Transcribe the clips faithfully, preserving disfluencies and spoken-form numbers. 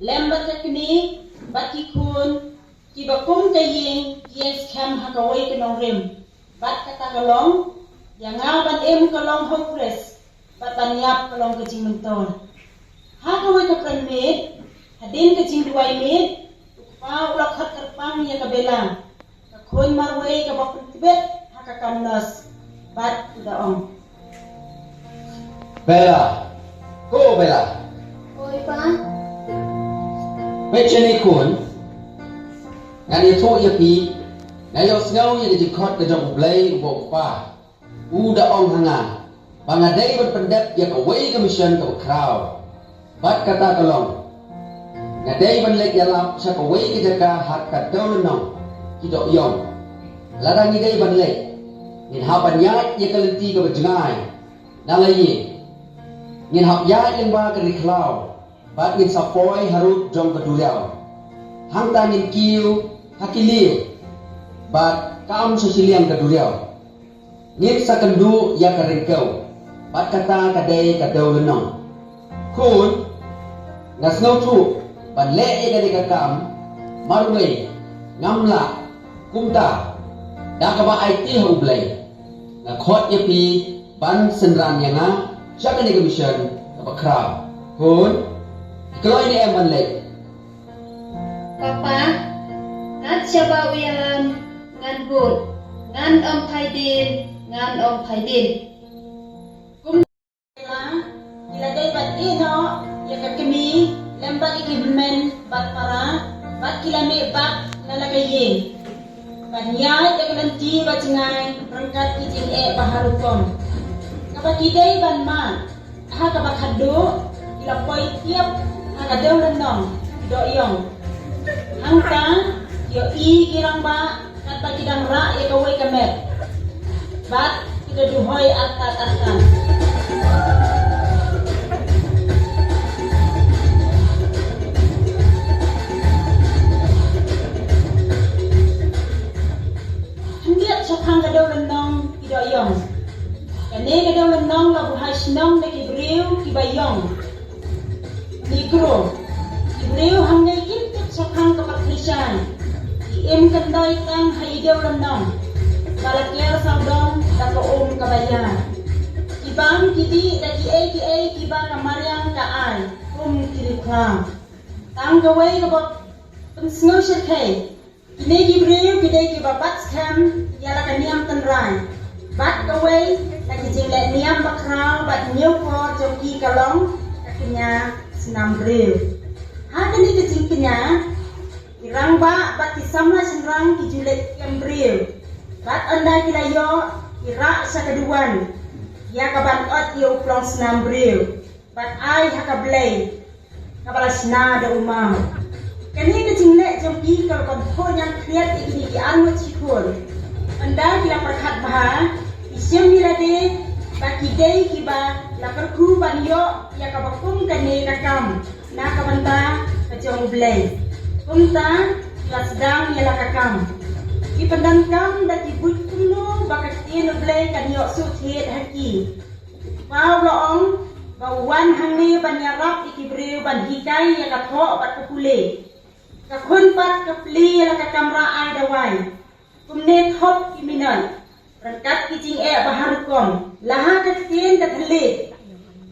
lem bad ka kmie bad ki khun kiba kum ka ïing ki ïeng skhem ha kawei ka nongrim. Bad kata ka long ïa nga ban im ka long ha u Khrist bad ban ïap ka long ka jingmyntoi. Ha kawei ka pyrshah miet, hadien ka jingduwai miet, u kpa u la khot kyrpang ïa ka Bella, ka khun marwei kaba pyntbit ha ka kam nurse, bad u da ong, Bella, ko Bella. Oi pa. Peit shane khun, ngan ïathuh ïa phi, nga ïohsngew ïa ka jingkhot ka jong U Blei uba u kpa u da ong ha nga ba nga dei ban pyndep ïa kawei ka mission kaba khraw. Bad kata ka long, nga dei ban leit ïalap sha kawei ka jaka ha ka dewlynnong ki dohïong. Lada ngi dei ban leit, ngin hap ban ïaid ïa ka lynti kaba jngai na la ïing. Ngin hap ïaid lyngba ka ri khlaw bad ngin sa poi harud jong ka duriaw. Hangta ngin kiew ha ki liew bad kam sha shiliang ka duriaw. Ngin sa kynduh ïa ka ryngkew bad kata ka dei ka dewlynnong. Khun, nga sngewthuh ban leh ïa kane ka kam marwei ngam lah, kumta da kaba aiti ha U Blei, nga khot ïa phi ban synran ïa nga sha kane ka mission kaba khraw. Khun, kloi ne em ban leit? Papa, kat shaba u ïalam, ngan bud, ngan ym phai dien, ngan ym phai dien. Kum ki la, ki la dei ban ïeh noh ïa ka kmie lem bad ïa ki hynmen bad para, bad ki la mih bak na la ka ïing ban ïaid ïa ka lynti ba jngai ryngkat ki jingeh ba ha rukom. Kaba ki dei ban mad ha kaba khadduh, ki la poi tiap ha ka dewlynnong ki dohïong. Hangta ki ïohi ki rangbah katba ki dang rah ïa kawei ka met bad ki da duhoi artat artat. Khyndiat shaphang ka dewlynnong ki dohïong. Kane ka dewlynnong la buhai shnong da ki briew kiba ïong. Nikro, ki briew hangne kim tip shaphang ka pyrthei shai. Ki im kyndoi tang ha i dewlynnong ba la ker sawdong da ka um kaba ïar. Ki bam ki dih da kiei kiei kiba ka mariang ka ai kum ki riewkhlaw. Tang kawei kaba pynsngew shyrkhei, kine ki briew ki dei kiba bat skhem ïa la ka niam tynrai. Bad kawei na ki jingleh niam bakhraw bad ñiewkor jong ki ka long ka kñia snam briew. Ha kane ka jingkñia, ki rangbah bad ki samla shynrang ki ju leit kem briew. Bad ynda ki la ïoh, ki rah sha ka duwan ïa ka ban ot ïa u klong snam briew bad ai ha ka blei kaba la shna da u maw. Kane ka jingleh jong ki ka la pynthoh ñiangkhriat ïa kine ki arngut shi khun. Ynda ki la pyrkhat bha, ki shim ïa lade ba ki dei kiba la kyrkhu ban ïoh ïa kaba kum kane ka kam na ka bynta ka jong U Blei. Kumta ki la sdang ïa la ka kam. Ki pyndonkam da ki buit kumno ba ka ktien U Blei kan ïoh suk thied ha ki. Pau la ong ba u wan hangne ban ïarap ïa ki briew ban hikai ïa ka thoh bad ka pule. Ka khun pat ka plie ïa la ka kamra ai dawai. Kumne thop ki minot ryngkat ki jingeh ba ha rukom, la ha ka ktien ka thylliej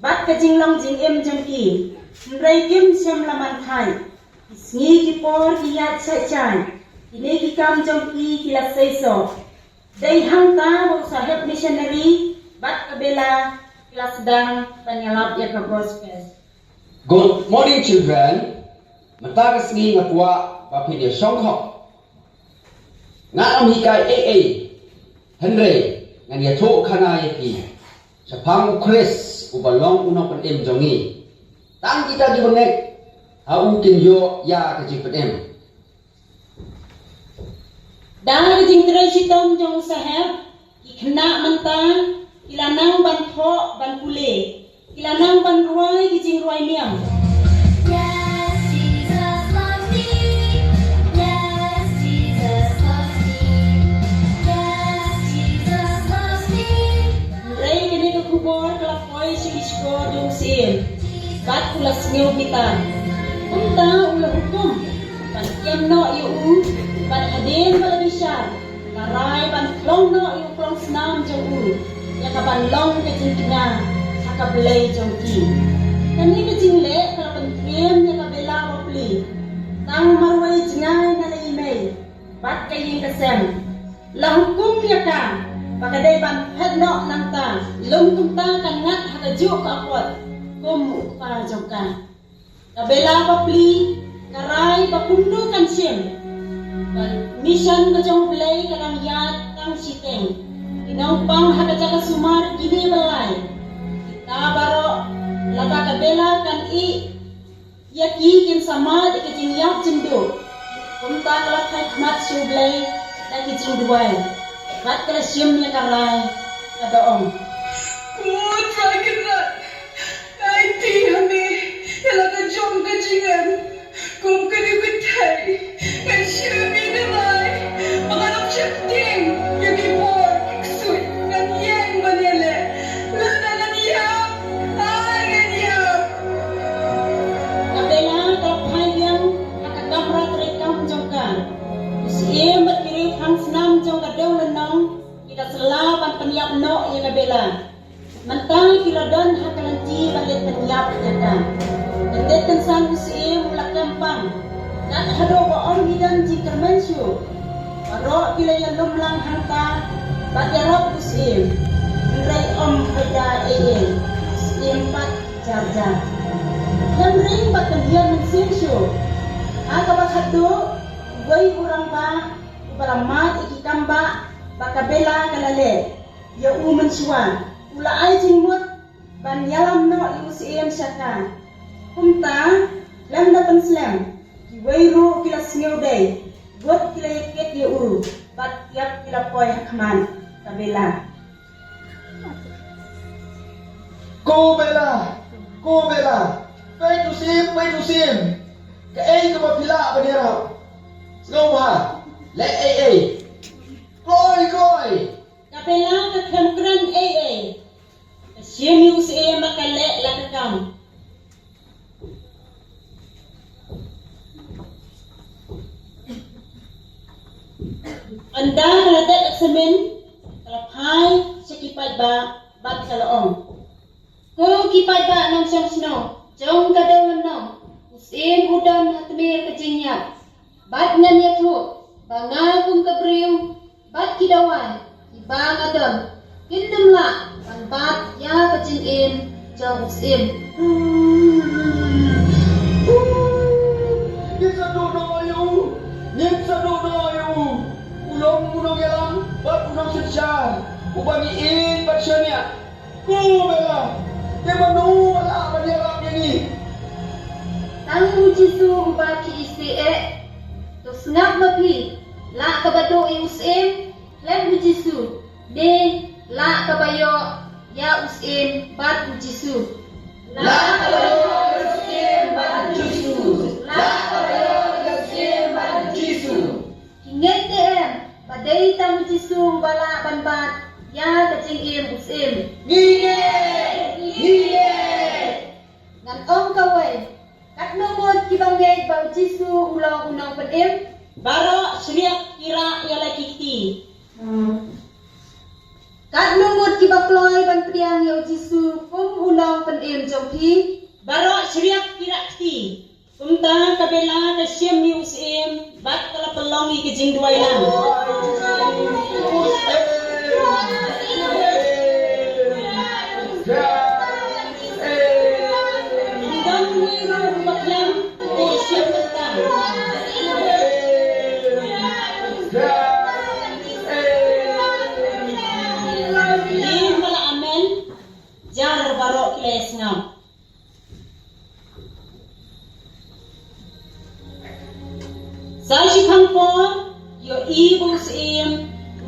bad ka jinglong jingim jong ki. Hynrei kim shym la man thait. Ki sngi ki por ki ïaid shai shai. Kine ki kam jong ki ki la seisoh. Dei hangta ba u saheb missionary bad ka Bella ki la sdang ban ïalap ïa ka gospel. Good morning, children. Mynta ka sngi nga kwah ba phin ïa shongkhop. Ngan ym hikai ei ei, hynrei ngan ïathuh khana ïa phi shaphang u Khrist uba long u nongpynim jong ngi. Tang kita kiba ngeit ha u kin ïoh ïa ka jingpynim. Da ka jingtrei shitom jong u saheb, ki khynnah mynta ki la nang ban thoh ban pule, ki la nang ban rwai ki jingrwai niam. Yes, Jesus loves me. Yes, Jesus loves me. Yes, Jesus loves me. Hynrei kane ka khubor ka la poi sha ki shkor jong u syiem bad u la sngew bitar. Te u la hukum ban kem noh ïa u, bad hadien ba la bishar, la rai ban khlong noh ïa u klongsnam jong u, ïa kaban long ka jingkñia ha ka blei jong ki. Kane ka jingleh ka la pyntriem ïa ka Bela bapli. Tang marwei jngai na la i mei bad ka ïing ka sem. La hukum ïa ka ba ka dei ban phet noh nangta, lum kumta kan ngat ha kajuh ka apot kum u kpa jong ka. Ka Bela bapli ka rai ba kumno kan shim. Ka mission ka jong U Blei ka dang ïaid tang shiteng. Ki nongpang ha ka jaka sumar kine ba lai. Kita baroh, lada ka Bela kan ïeh ïa ki, kin sa mad ïa ka jingïap jingduh. Kumta ka la phai khmat sha U Blei da ki jingduwai bad ka la shim ïa ka rai, ka da ong: Ko Trai Kynrad, nga aiti ha me ïa la ka jong ka jingim. Kum kane ka thei, ngan shim ïa ka rai ba ngan ym sheptieng ïa ki bor ki ksuid. Ngan ïeng ban ïaleh, lada ngan ïap, ai ngan ïap. Ka Bela ka la phai biang ha ka kamra treikam jong ka. U Syiem bad ki riewphangsnam jong ka dewlynnong ki da sla ban pynïap noh ïa ka Bela. Mynta ki la don ha ka lynti ban leit pynïap ïa ka. Kyndit kynsan u Syiem u la kem pang. Kat haduh ba ym don jingkyrmen shuh. Baroh ki la ïalum lang hangta bad ïarap u Syiem. Hynrei ym phaida ei ei. U Syiem pat jar jar. Khlem ring bad pynhiar mynsiem shuh. Ha kaba khatduh, uwei u rangbah uba la mad ïa ki kambah ba ka Bela ka la leh ïa u mynshuwa, u la ai jingmut ban ïalam noh ïa u Syiem sha ka. Kumta, khlem da pynslem, kiwei ruh ki la sngewdei, bad ki la ïakit ïa u, bad kiba ki la poi ha khmat ka Bela. Ko Bela, ko Bela, peit u Syiem, peit u Syiem. Kaei kaba phi lah ban ïarap? Sngewbha leh ei ei. Kloi, kloi. Ka Bela ka khlem kren ei ei. Ka shim ïa u Syiem bad ka leh la ka kam. Ynda ka la dep eksamin, ka la phai sha ki paidbah bad ka la ong: Ko ki paidbah nongshong shnong jong ka dewlynnong, u Syiem u don ha tmier ka jingïap. Bad ngan ïathuh ba nga kum ka briew bad ki dawai kiba nga don, kin ym lah ban bat ïa ka jingim jong u Syiem. Ngin sa duh noh ïa u, ngin sa duh noh ïa u. U long u nongïalam bad u nongsynshar uba ngi ïeit bad shaniah. Ko Bela, te mano ba lah ban ïarap ïa ngi? Tang u Jisu uba phi isih eh. To sngap ma phi, lah kaba duh ïa u Syiem khlem u Jisu, ne lah kaba ïoh ïa u Syiem bad u Jisu? Lah kaba ïoh ïa u Syiem bad u Jisu. Lah kaba ïoh ïa u Syiem bad u Jisu. Ki ngeit ne em ba dei tang u Jisu uba lah ban bat ïa ka jingim u Syiem? Ngi ngeit, ngi ngeit. Ngan ong kawei, katno ngut kiba ngeit ba u Jisu u long u nongpynim? Baroh shriah ki rah ïa la ki kti. Katno ngut kiba kloi ban pdiang ïa u Jisu kum u nongpynim jong phi? Baroh shriah ki rah kti. Kumta ka Bela ka shim ïa u Syiem bad ka la pynlong ïa ka jingduwai lang. Ym don uwei ruh uba khlem, te ka shim kumta. Ïa ba la amen, jar baroh ki la ïasngap. Sa shiphang por, ïohi ba u Syiem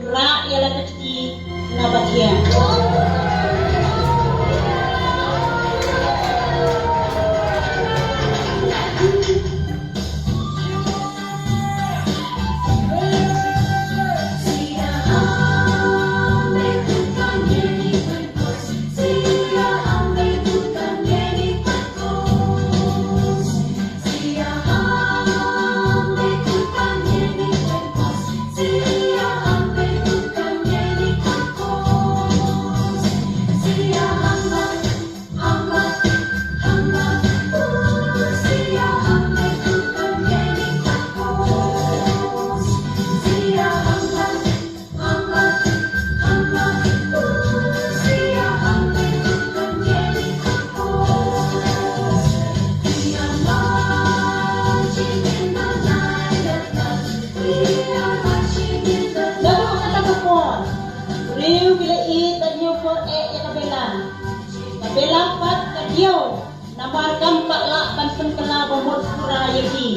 u rah ïa la ka kti na ba thiang. Bella pat ka diaw, namar kam pat lah ban pynkylla ba mut pura ïa ki,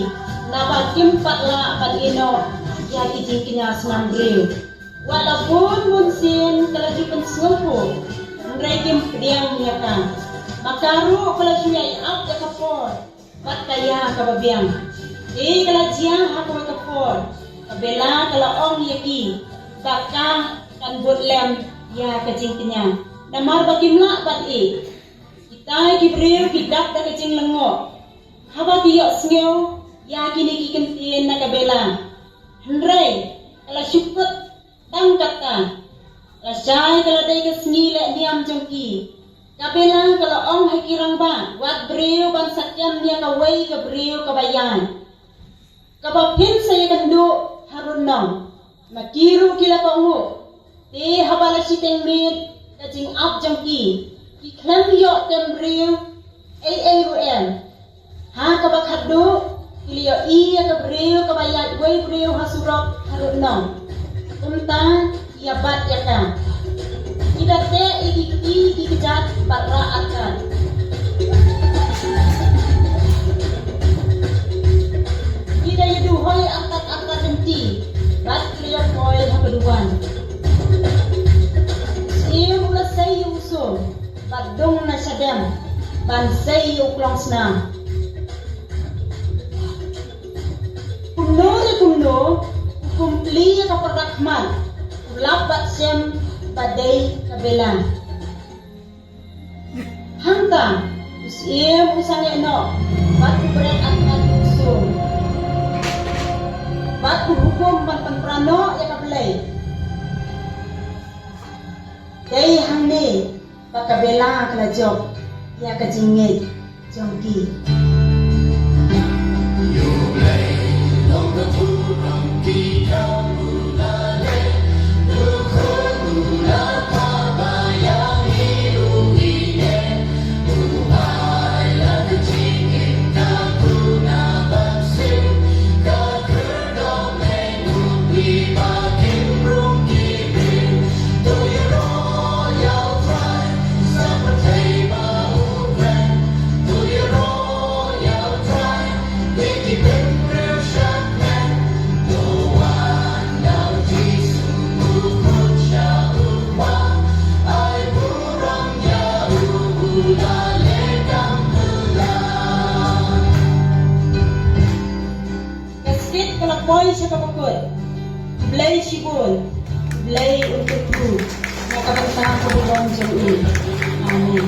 naba kim pat lah ban ïeh noh ïa ki jingkñia snam briew. Wat la bun bun sien ka la ju pynsngewthuh, hynrei kim pdiang ïa ka. Ma ka ruh ka la ju ïai ap ïa ka por bad ka ïa kaba biang. Te ka la jia ha kawei ka por, ka Bella ka la ong ïa ki ba ka kan bud lem ïa ka jingkñia, namar ba kim lah ban ïeh. Kitai ki briew ki dap da ka jinglyngngoh haba ki ïohsngew ïa kine ki kyntien na ka Bella. Hynrei ka la shu kut tang katta. Lashai ka la dei ka sngi leh niam jong ki, ka Bella ka la ong ha ki rangbah, wat briew ban sa kem ïa kawei ka briew kaba ïaid, kaba phin sa ïakynduh harud nong. Ma ki ruh ki la kohnguh. Te haba la shiteng miet ka jingap jong ki, ki khlem ïoh tem briew ei ei ruh em. Ha kaba khatduh ki la ïohi ïa ka briew kaba ïaid wei briew ha surok harud nong. Kumta ki ïa bat ïa ka. Ki da teh ïa ki kti ki kjat bad rah artat. Ki da ïa duhoi artat artat lynti bad ki la ïa poi ha ka duwan. Siem u la sei ïa u sum bad dung na shadem ban sei ïa u klong snam. Kumno re kumno, u kumpli ïa ka pyrdak khmat u lap bad shem ba dei ka Bella. Hangta u Siem u sangeh noh bad u bret artat u sum bad u hukum ban pynpra noh ïa ka Blei. Dei hangne ba ka Bella ka la jop ïa ka jingngeit jong ki. Ka stet ka la poi sha kaba kut. Khublei shibun. Khublei un kyrkhu na ka bynta ka burom jong u. Amen.